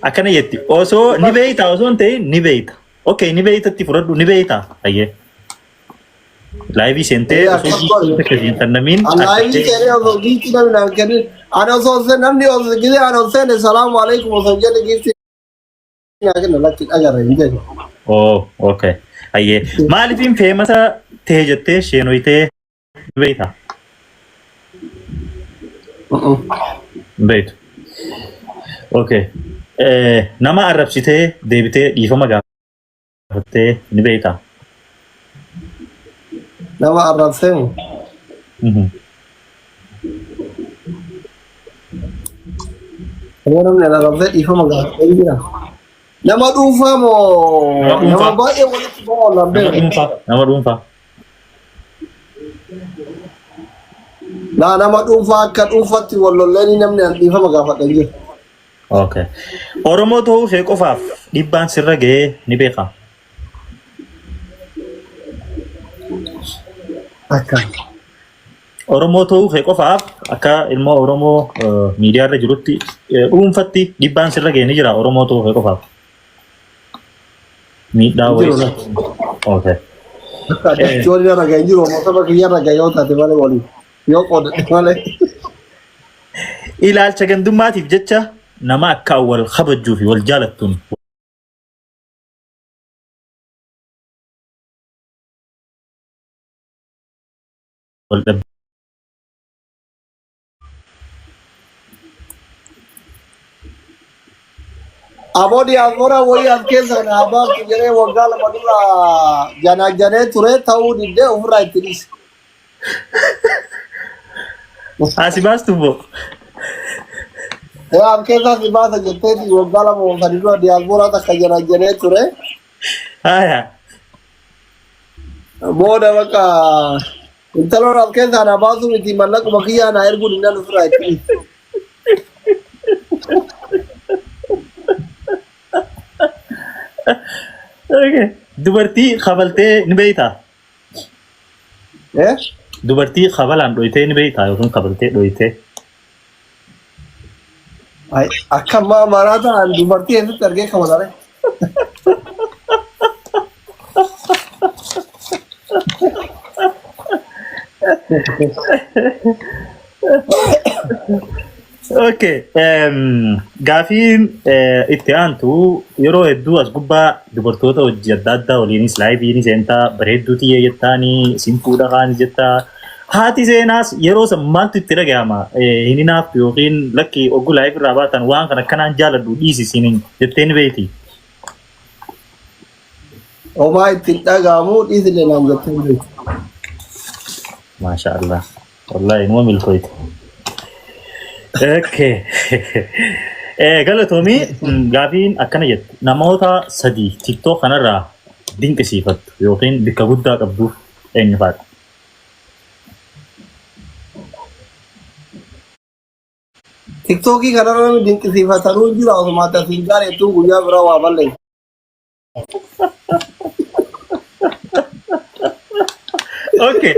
Akkana jetti. Osoo ni beeyta osoo hin ta'in ni beeyta. Okay, ni beeytatti fudhadhu ni beeyta. Hayyee. Laayivii seentee Ee, osoo akkas giiftii godhe. takka siin kennamiin Alaayii argattee seenee osoo giiftii namni naan kennin. Ani osoo hin namni osoo gisee ani osoo seene salaamu alaikum osoo hin jenne giiftii naa kenna lakki agarre hin jedhu. Oh, okay. Hayyee. Maaliifin feemasa ta'e jettee sheenoytee ni beeyta? Hin beeytu. Okay. Nama arrabsitee deebitee dhiifama gaafattee ni beeyta? Nama arrabsee moo? Yoo namni arrabsee dhiifama gaafatee jira. Nama dhuunfaa moo Nama dhuunfaa. nama baay'ee walitti ba'u wallaan Nama beeku? dhuunfaa. Nama dhuunfaa. Laa nama dhuunfaa akka dhuunfaatti wal lolleeni namni an dhiifama gaafadha hin jiru. Okay. Oromoo ta'uu kee qofaaf dhiibbaan sirra ga'ee ni beekaa? Akka. Oromoo ta'uu kee qofaaf akka ilma Oromoo miidiyaa irra jirutti dhuunfatti dhiibbaan sirra ga'e ni jira Oromoo ta'uu kee qofaaf. Miidhaa Hin jiru wayii. lakki. Okay. Akka addatti waliin irra ga'e hin jiru. Oromoo saba kiyya irra ga'e yoo taate malee waliin yoo qoodate malee. Ilaalcha gandummaatiif jecha nama akka wal kabajjuu fi wal jaalattuun wal dhabde. Aboo diyaaspoora wayii as keessa naa baaftu jedhee waggaa 2 dura janaajanee ture ta'uu diddee ofirraa itti dhiise. Asi baastu boo. Ee as keessaa si baasa jetteeti waggaa 2 moo 3 dura diyaaspoora takka janaajanee ture. Haya. Booda bakka intaloon as keessaa naa baasuu miti mallaquma kiyyaa naa erguu dinnaan ofirraa itti dhiise. Okay. Dubartii kabaltee ni beektaa? Eh? Dubartii kabalaan dhoytee ni beektaa yookiin kabaltee dhoytee? Ay, akka ammaa maraa ta'an dubartii eessatti argee kabalare? Okay. Gaafiin itti aantu yeroo hedduu as gubbaa dubartoota hojii adda addaa waliinis laayivii ni seentaa bareedduu tiyyee jettaanii siin fuudha kaanis jettaa. Haati seenaas yeroo san maaltu itti dhaga'ama hin hinaaftu yookiin lakki oggu laayivii irraa baatan waan kana akkanaan jaaladhu dhiisi siin jettee ni beekti. Homaa ittiin dhaga'amu dhiisile naan jettee hin beektu. Maasha Allah. Wallahi numa milkooyte. Okay. Galatoomii gaafiin akkana jettu namoota sadii TikTok kanarraa dinqisiifattu yookiin bikka guddaa qabduuf eenyu faadha? Tiktookii kanarra namni dinqisiifatanuu hin jira osuma ati asiin gaareettuun guyyaa biraa waa balleessa. Okay.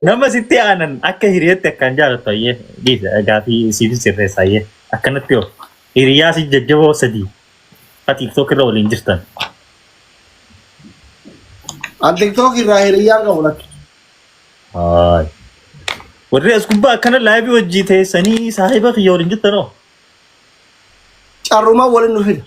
Nama sitti aanan akka hiriyaatti akkaan jaalattu ayyee dhiisa gaafii siif sirreessa ayyee akkanatti hoo hiriyaa si jajjaboo sadii fa TikTok irra waliin jirtan. An tiktookii irraa hiriyyaan qabu lakki. Haay. Warri as gubbaa akkana laayivii hojii teessanii saahiba kiyya waliin jirtan hoo? Carrumaan waliin nu fida.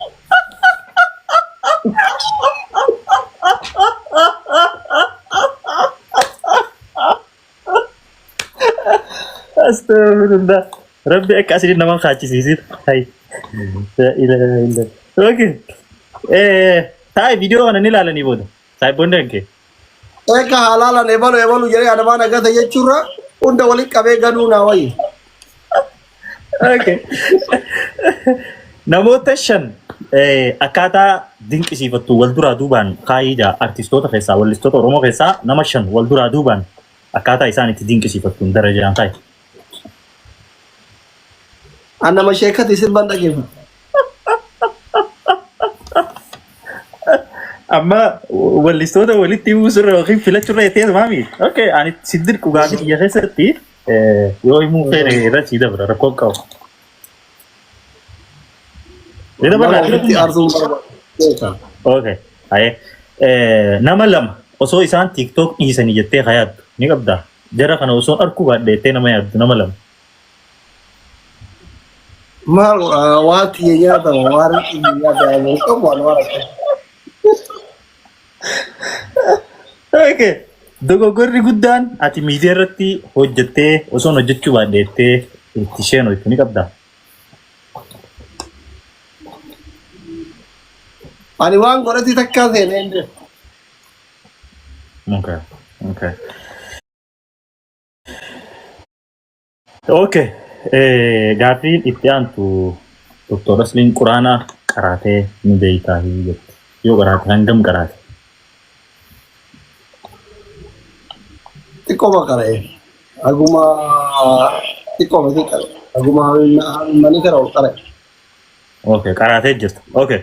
Astagfirullah. Rabbi akka asii nama kaachisiisin. Hay. La ilaha illallah. Okay. Taa'e viidiyoo kana ni ilaalanii booda. Saahiboonni kan kee. Eeka halaalan ebalu ebalu jedhee adamaa nagata jechuurra hunda walitti qabee ganuu naa wayya. Okay. Namoota shan akkaataa dinqisiifattu wal duraa duubaan kaayii jaa artistoota keessaa wallistoota Oromoo keessaa nama shan wal duraa duubaan akkaataa isaan itti dinqisiifattuun darajaan kaayi. An nama sheekati sirban dhageeffadha. Amma wallistoota walitti buusurra yookiin filachurra jettee maami? Okay, ani si dirqu gaafii kiyya keessatti yoo himuu feene irra si dabra rakkoo qabu. Ni Nama dabarraa ofitti aarsuun barbaadu. Okay. Haye. Nama lama osoo isaan TikTok dhiisanii jettee ka yaaddu ni qabdaa? Jara kana osoo arkuu baadhe jettee nama yaaddu nama lama. Maal waan tiyya nyaatama waan tiyya nyaatama hin qabu waan waan akkasii. Okay. Dogoggorri guddaan ati miidiyaa irratti hojjettee osoon hojjechuu baadhe jettee itti isheen hojjettu ni qabdaa? Ani waan godhati takkaa seenee hin beeku. Okay. Okay. Okay. Gaaffiin itti aantu Dr. Asliin Quraana qaraatee ni beektaa jetti. Yoo qaraate hangam qaraate? Xiqqooma qara'e. Haguma xiqqooma si qara'e. Haguma hammanii kana ol qara'e. Okay, qaraatee jirta. Okay.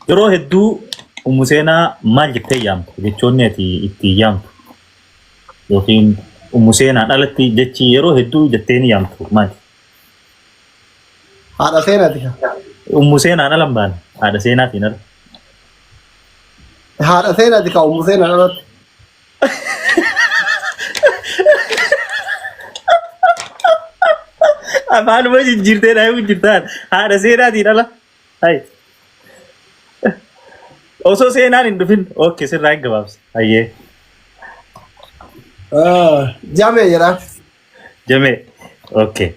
Yeroo hedduu Ummu Seenaa maal jettee yaamtu? Jechoonni ati ittiin yaamtu yookiin Ummu Seenaan alatti jechi yeroo hedduu jettee ni yaamtu maali? Haadha seenaati. Ummu Seenaan ala hin baane haadha Seenaatiin ala. Haadha seenaati ka Ummu Seenaan alatti. Afaanuma jijjiirtee dhaayuu jirtaan haadha Seenaatiin ala. Hai. Osoo seenaan hin dhufin okay sirraa hin gabaabsa. Hayyee. Jamee jedha. Jamee. Okay.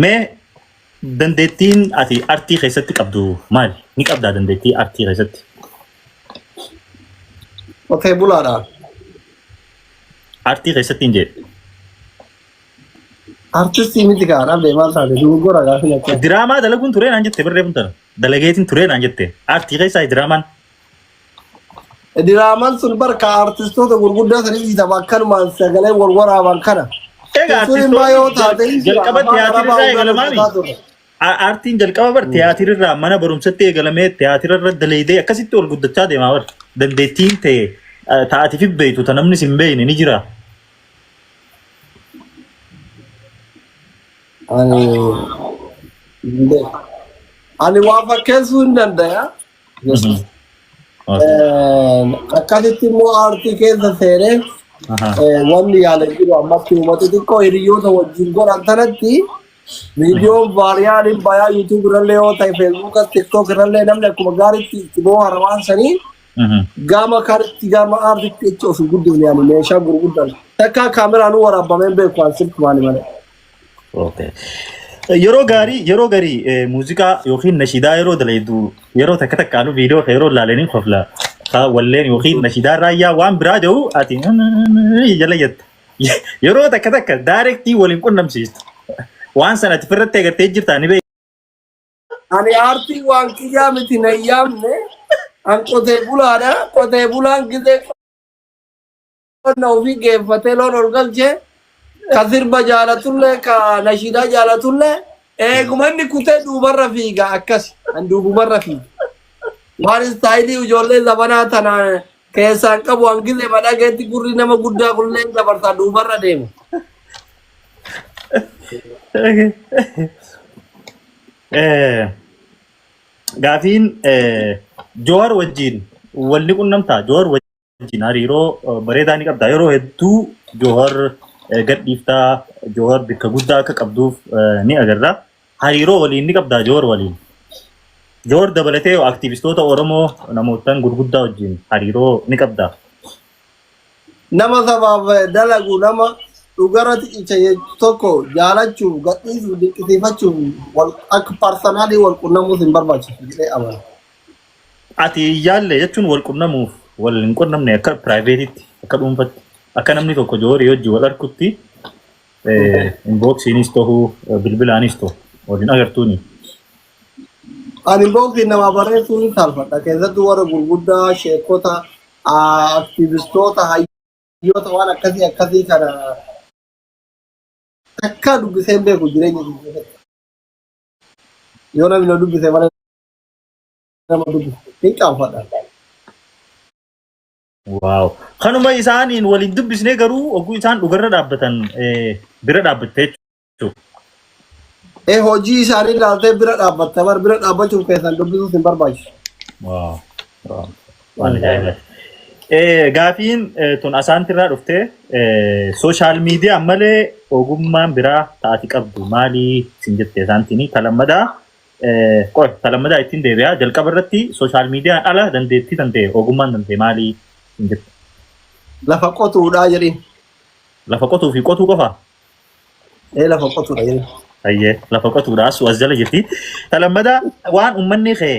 Mee dandeettiin ati artii keessatti qabdu maali? Ni qabdaa dandeettii artii keessatti? Qotee bulaadha. Artii keessatti hin jedhe. Artistii miti kaa dhabdee maal taate dogoggora gaafi akka. Diraamaa dalaguun turee naan jette barree tana. Dalageetiin turee naan jette. Artii keessaa diraamaan. Diraamaan sun barka artistoota gurguddaa sanii dhiitama akkanumaan sagalee wal waraaban kana. Egaa Sun immoo yoo taate artistoonni jalqaba afaan tiyaatirii arabaa irraa eegalamaami. hojjetaa ture. Aartiin jalqaba bar tiyaatirii irraa mana barumsatti eegalamee tiyaatira irra dalaydee akkasitti ol guddachaa deemaa bar. Dandeettiin ta'e taatiif beektu ta namni sin beekne ni jira. Ani hin beeku. Ani waa fakkeessuu hin danda'a. Akkasitti immoo aartii keessa seenee wanni yaala jiru ammatti uummata xiqqoo hiriyoota wajjin godhan sanatti viidiyoon vaariyaaliin bayaa yuutuub irrallee yoo ta'e feesbuukas tiktook irrallee namni akkuma gaariitti itti boohara waan sanii gama karitti gama aartitti itti of hin guddifne ani meeshaa gurguddaan takkaa kaameraan waraabameen beeku an silkumaani malee. Okay. Yeroo gaarii yeroo garii muuziqaa yookiin nashiidaa yeroo dalaydu yeroo takka takkaanu viidiyoo kee yeroo ilaalanii kofla ka walleen yookiin nashiidaa raayyaa waan biraa jedhu ati jala jetta. Yeroo takka takka daayirektii waliin qunnamsiistu. Waan sana ati firratti agartee jirtaa ni beekta. Ani aartii waan kiyyaa miti na hin yaamne. An qotee bulaadha. Qotee bulaan gizee qonna ofii geeffatee loon ol galchee ka sirba jaalatullee ka nashiidaa jaalatullee eeguma inni kutee duubarra fiiga akkas an duubumarra fiiga. Waan istaayilii ijoollee zabanaa tana keessaan qabu an gizee madhageetti gurri nama guddaa kullee dabarsaa duubarra deema. Gaafiin Jowaar wajjin wal ni qunnamtaa? Jowaar wajjin hariiroo bareedaa ni qabdaa? Yeroo hedduu Jowaar gadhiiftaa, Jowaar bakka guddaa akka qabduuf ni agarra. Hariiroo waliin ni qabdaa Jowaar waliin? Jowaar dabalatee aktiivistoota Oromoo namootaan gurguddaa wajjin hariiroo ni qabdaa? Nama sabaaf dalagu nama dhugarratti cicha tokko jaalachuuf gadhiisuuf dinqisiifachuuf wal akka parsanaalii wal qunnamuus hin barbaachisu jedhee amana. Ati yaalle jechuun wal qunnamuuf wal hin qunnamne akka piraayiveetitti akka dhuunfatti akka namni tokko Jawaarii wajjin wal arkutti inboksiinis ta'uu bilbilaanis ta'u waliin agartuuni. Ani inboksii namaa barreessuu hin saalfadha. Keessattuu warra gurguddaa sheekota aktiivistoota hayyoota waan akkasii akkasii kana takkaa dubbisee hin beeku jireenya kiyya keessatti. Yoo namni na dubbise malee nama dubbise hin qaanfadha. Wow. Kanuma isaaniin waliin dubbisnee garuu oguu isaan dhugarra dhaabbatan bira dhaabbatte jechuudha. Hojii isaanii ilaaltee bira dhaabbatte bar bira dhaabbachuuf keessan dubbisuus hin barbaachisu. Wow. Wow. Waan ajaa'ibaati. Gaafiin tun asaantirraa dhuftee social media malee ogummaan biraa taati qabdu maalii sin jette asaantiin talammadaa qoy talammadaa ittiin deebi'aa jalqaba irratti social mediaan ala dandeettii tantee ogummaan tantee maalii sin jette. Lafa qotuudhaa jedhin. Lafa qotuu fi qotuu qofa. Lafa qotuudha jedhin. Ayyee lafa qotuudha asu as jala jirti. Talammadaa waan uummanni kee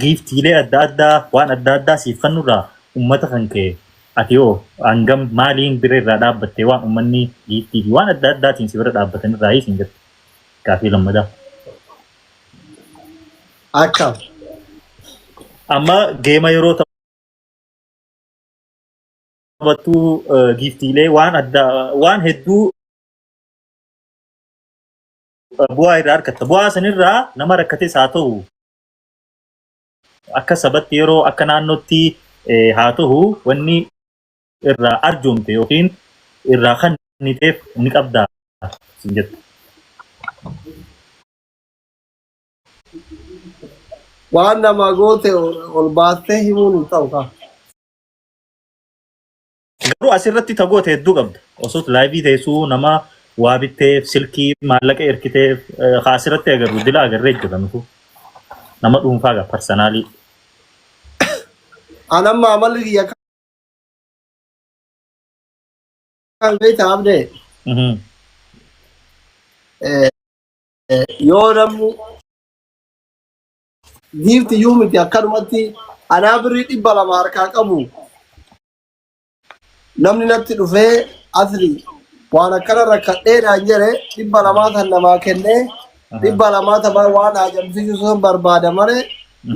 giftiilee adda addaa waan adda addaa siif kennurraa uummata kan kee ati hoo hangam maaliin bira irraa dhaabbattee waan uummanni giftii fi waan adda addaatiin si bira dhaabbatan irraa siin jette gaafii lammadaa. Akkam. Amma game yeroo taphattu giftiilee waan adda waan hedduu bu'aa irraa argatta. Bu'aa sanirraa nama rakkates haa ta'u akka sabatti yeroo akka naannootti haa ta'u wanni irraa arjoomte yookiin irraa kenniteef ni qabdaa sin jettu. Waan nama goote ol baastee himuun hin ta'u kaa. Garuu asirratti tagoote hedduu qabda. Osoo live teessuu nama waa bitteef silkii maallaqa erkiteef asirratti agarru dila agarree jira nutu. Nama dhuunfaa gaa personally. Anamma amalli kiyya kan beektaa abdee yoo namni giifti iyyuu miti akkanumatti anaa birrii 200 harkaa qabu namni natti dhufee asli waan akkana rakkadheedhaan jedhe 200 tan namaa kennee 200 taphaa waan haajamsiisu sun barbaada malee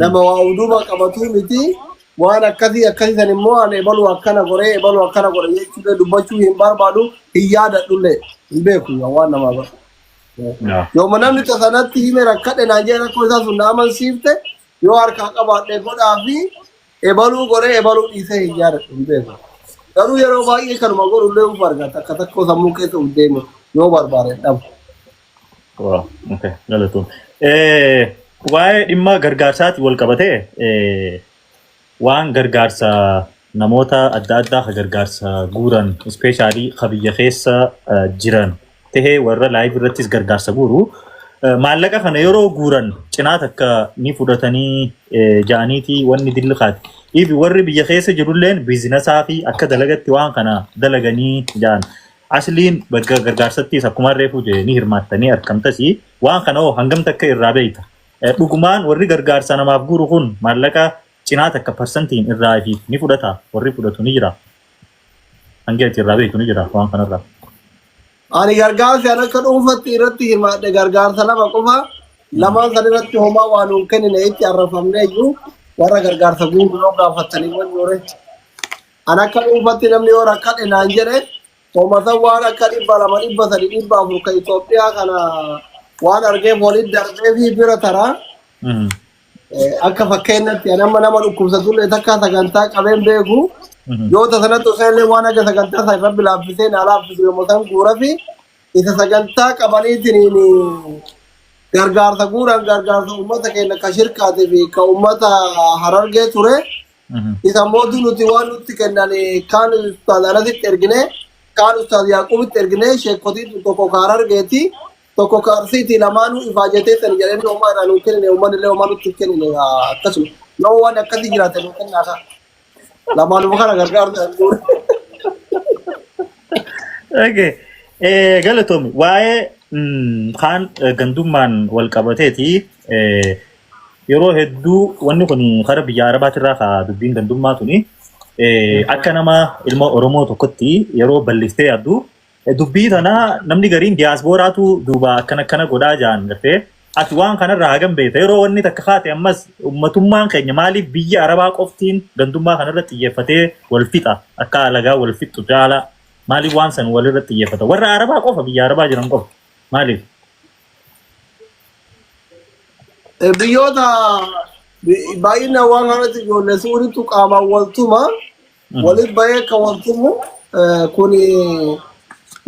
nama waa uduba qabatuu miti. Waan akkasii akkasii san immoo ani ebalu akkana godhee ebalu akkana godhe jechuudha dubbachuu hin barbaadu, hin yaadadhullee, hin beeku waan namaa godhu. Yooma namni tasanatti hime rakkadhe naan jedhe rakkoo isaa sun na amansiifte yoo harkaa qabaadhe godhaa fi ebaluu godhee ebaluu dhiisee hin yaadadhu, hin beeku. Garuu yeroo baay'ee kanuma godhullee uf argata akka tokko sammuu keessa uf deemu yoo barbaade dhabu. Wow, okay, galatoom. Waa'ee dhimma gargaarsaati wal qabatee waan gargaarsa namoota adda addaa ka gargaarsa guuran especially ka biyya keessa jiran tahee warra live irrattis gargaarsa guuru maallaqa kana yeroo guuran cinaa takka ni fudhatanii ja'aniiti wanni dilli kaati. Ifi warri biyya keessa jirulleen businessaa fi akka dalagatti waan kana dalaganii ja'an. Asliin bakka gargaarsattis akkuma reefu jee ni hirmaattanii argamtasi waan kana hoo hangam takka irraa beekta. Dhugumaan warri gargaarsa namaaf guuru kun maallaqa cinaa takka percentiin irraa fi ni fudhata warri fudhatu ni jira. Hangi ati irraa beektu ni jira waan kanarraa. Ani gargaarsi an akka dhuunfatti irratti hirmaadhe gargaarsa lama qofa. Lamaan san irratti homaa waan nuun kennine itti arrafamnee iyyuu warra gargaarsa guuru yoo gaafatanii wanyuure. An akka dhuunfatti namni yoo rakkadhe naan jedhe homatan waan akka 200, 300, 400 kan Itoophiyaa kana waan argeef walitti darbee fi bira taraa. Akka fakkeenyatti ani amma nama dhukkubsatullee takka sagantaa qabeen beeku. Yoo tasanatti osoo illee waan akka sagantaa sana rabbi laaffisee naa laaffisu yommuu san guura fi isa sagantaa qabaniitiin gargaarsa guuran gargaarsa uummata keenya ka shirkaatii fi ka uummata Harargee ture. Isa mootu nuti waan nutti kennan kaan ustaaz Anasitti ergine, kaan ustaaz Yaaqubitti ergine, sheekotiin tokko ka Harargeeti, tokko ka Arsiiti, lamaanuu ifaajetee san jedhanii homaa irraa nuu kennine, uummanni illee homaa nutti hin kennine akkasuma. Yoo waan akkasii jiraate nuu kennaa kaa. Lamaanuma kana gargaarsa hin guure. Okay. Galatoomi waa'ee kaan gandummaan wal qabateeti yeroo hedduu wanni kun kara biyya Arabaatirraa kaa dubbiin gandummaa tuni akka nama ilma Oromoo tokkotti yeroo bal'iftee yaaddu dubbii tana namni gariin diyaaspooraatu duuba akkana akkana godhaa jaan gartee ati waan kanarraa hagam beekta yeroo wanni takka kaate ammas ummatummaan keenya maaliif biyya Arabaa qoftiin gandummaa kanarratti xiyyeeffatee wal fixa akka alagaa wal fixxu caala maaliif waan san walirratti xiyyeeffata warra Arabaa qofa biyya Arabaa jiran qofa maaliif? Biyyoota baay'inaan waan kanatti ijoollee suuritu qaamaan wal tuma. Walitti bahee kan wal tumu kun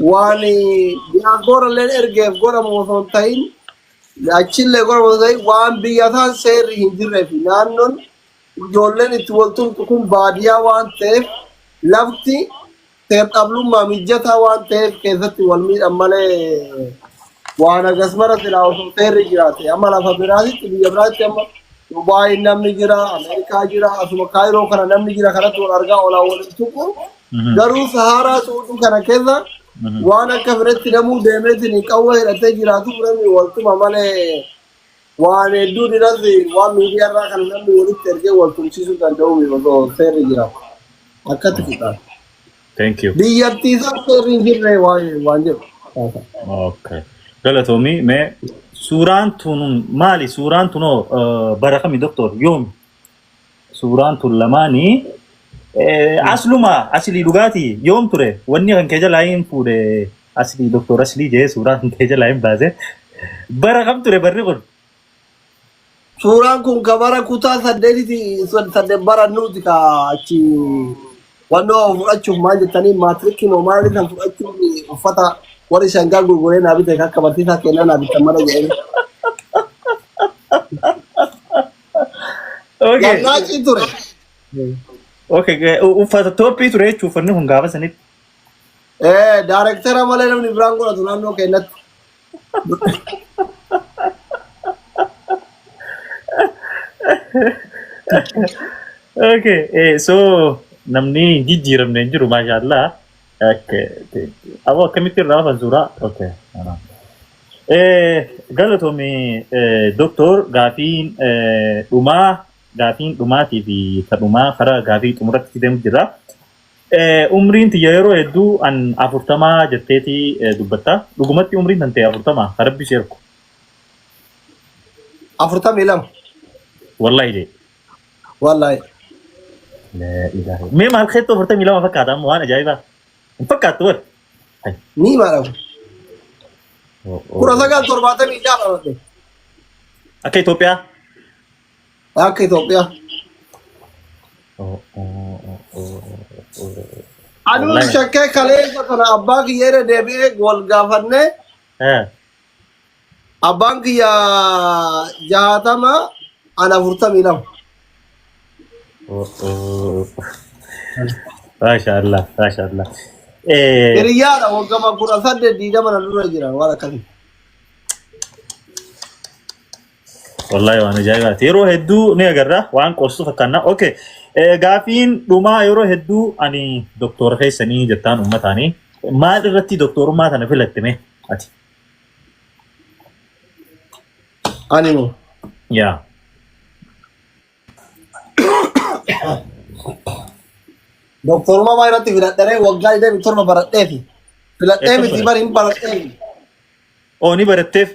waan diyaaspoora illee ergeef godhamu osoo hin ta'in, achillee godhamu osoo hin ta'in, waan biyya isaan seerri hin jirree fi naannoon ijoolleen itti wal tumtu kun baadiyyaa waan ta'eef, lafti seer-dhablummaa mijataa waan ta'eef keessatti wal miidhan malee, waan agas mara silaa osoo seerri jiraate amma lafa biraatitti, biyya biraatti, amma Dubaay namni jira, Ameerikaa jira, asuma Kaayiroo kana namni jira, kanatti wal argaa olaa waliin tuqu. Garuu Saharaa Suuduu kana keessa waan akka fedhetti namuu deemeetiin qawwee hidhatee jiraatu namni wal tuma malee, waan hedduu dhiras waan miidiyaa irraa kana namni walitti ergee wal tumsiisuu danda'u osoo seerri jiraatu. Akkatti fixaa. Thank you. Biyyattii isaa seerri hin jirre waan jedhu. Okay. Galatoomii. Mee suuraan tun maali? Suuraan tunoo bara kami, doktor? Yoomi? Suuraan tun lamaanii asluma aslii dhugaatii yoom ture? Wanni kan kee jalaa hin fuudhe, aslii doktor aslii jee suuraan kan kee jalaa hin baase. Bara kam ture barri kun? Suuraan kun ka bara kutaa saddeetiti, saddeet barannuuti, ka achi wannoo fudhachuuf maal jettanii, maatirikii moo maali kan fudhachuuf uffata warri shangaa gurguree naa bite, akka barsiisaa kennaa naa bitan mala jedhanii. Garnaacii ture. Okay. Uffata toophii ture jechuun uffanni kun gaafa sanitti. Ee, daarektara malee namni biraan godhatu naannoo keenyatti. Okay. So namni hin jijjiiramne hin jiru, maashaallah. Okay. Aboo, akkamitti irraa hafan suuraa? Okay. Galatoomi doktor. Gaafiin dhumaa, gaafiin dhumaatii fi ta dhumaa karaa gaafii xumuratti deemu jira. Umriin tiyya yeroo hedduu an 40 jetteeti dubbatta. Dhugumatti umriin tan ta'e 40 rabbi si ergu? 42. Wallahi jee. Wallahi. Laa ilaaha. Mee maal keettoo 42 fakkaata amma, waan ajaa'ibaa. Hin fakkaattu bar. Ni maadhamu. 1976 dhaladhe. Akka Itoophiyaa. Akka Itoophiyaa. Aduun shakkee kaleessa kana abbaa kiyya irra deebi'ee wal gaafannee, abbaan kiyya 60, ana 42. Maashaallah, maashaallah. Hiriyyaadha, waggaa 18 20 na dura jiran, waan akkasii. Wallahi waan ajaa'ibaati. Yeroo hedduu ni agarra waan qorsu fakkaanna. Okay. Gaafiin dhumaa, yeroo hedduu ani doktora keessanii jettaan uummataanii, maal irratti doktorummaa tana filatte mee ati? Ani moo? Yaa. Doktorummaa maal irratti filadharee? Waggaa 27 baradheefi. Filadhee miti, bar hin baradheefi. Oo, ni baratteef.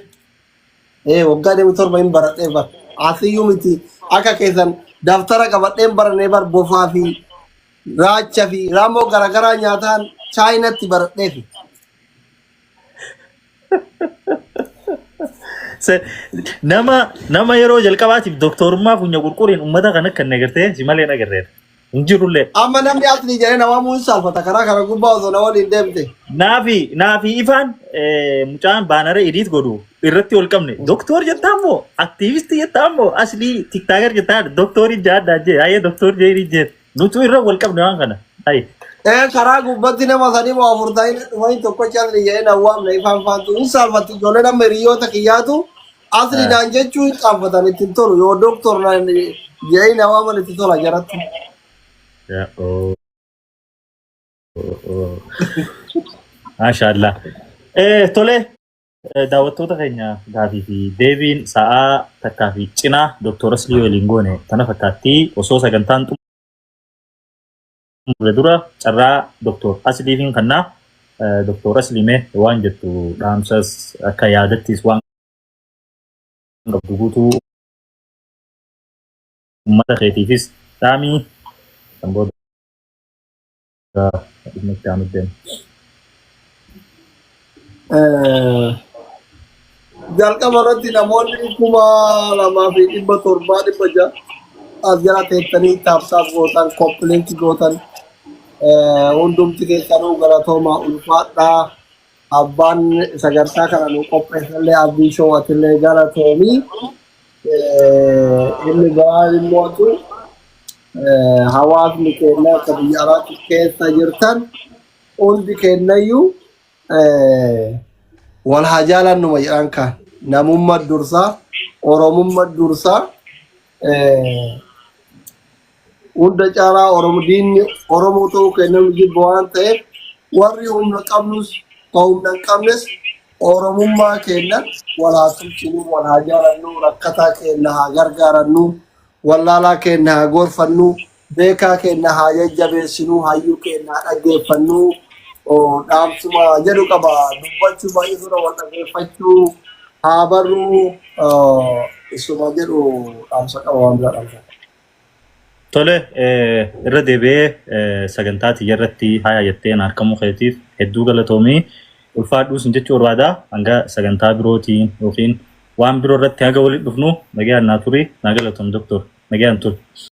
Ee, waggaa 27 hin baradhee bar. Asiyyuu miti, akka keessan daftara qabadheen baranee bar, bofaa fi raacha fi raamoo garaagaraa nyaataan chaayinatti baradheefi. Nama yeroo jalqabaatiif doktorummaa funya qurquriin uummata kan akka hin agartee si malee hin agarreedha. Hin jirullee. Amma namni asli jedhee na waamuu hin saalfata, karaa kana gubbaa osoo na waliin deemte. Naafi ifaan mucaan baanara edit godhu irratti ol qabne, doktor jettaa immoo, aktiivistii jettaa immoo, aslii TikToker jettaa, doktorii jaadhaa jee, ayyee doktor jee jee, nutu irra wal qabne waan kana. Ayi. Ee, karaa gubbatti nama sadii moo afur ta'anii dhufanii tokkochi asli jedhee na waamne, ifaan faantu hin saalfatti. Ijoolleen amma hiriyoota kiyyaatu asli naan jechuu hin qaanfatan, ittiin tolu. Yoo doktor naan jedhee na waaman itti tola jaratti. Yaa, oo, oo. Maashaallah. Tole, daawwattoota keenya, gaafii fi deebiin sa'aa takkaa fi cinaa Dr. Aslii waliin goone tana fakkaatti. Osoo sagantaan xumurre dura carraa Dr. Asliifiin kannaa. Dr. Aslii, mee waan jettu dhaamsas akka yaadattis waan qabdu guutuu uummata keetiifis dhaamii, kan booda dhimma itti aanu deema. Jalqaba irratti namoonni 2700, 600 as jala teettanii tap tap gootan, copy link gootan. Hundumti keessanuu galatoomaa, ulfaadhaa. Abbaan sagantaa kana nu qopheessallee, Abdii Show, atillee galatoomii. Inni biraan immootu hawaasni keenya akka biyya alaatti keessa jirtan hundi keenyayyuu wal haa jaalannuma jedhan kan namummaa dursaa, Oromummaa dursaa, hunda caalaa Oromo diinni Oromoo ta'uu kennamu jibba waan ta'eef, warri humna qabnus ka humna hin qabnes Oromummaa keenya wal haa tumsinu, wal haa jaalannu, rakkataa keenya haa gargaarannu, wallaalaa keenya haa gorfannu, beekaa keenya haa jajjabeessinu, hayyuu keenya haa dhaggeeffannu. Dhaamsuma jedhu qaba. Dubbachuu baay'ee dura wal dhaggeeffachuu haa barruu, isuma jedhu dhaamsa qaba, waan biraa dhaamsa. Tole, irra deebi'ee sagantaa tiyya irratti haya jettee na argamuu keetiif hedduu galatoomii, ulfaadhuu sin jechuu barbaada. Hanga sagantaa birootiin yookiin waan biroo irratti haga walitti dhufnu nagaan naa turi, naa galatoom doktor, nagaan turi.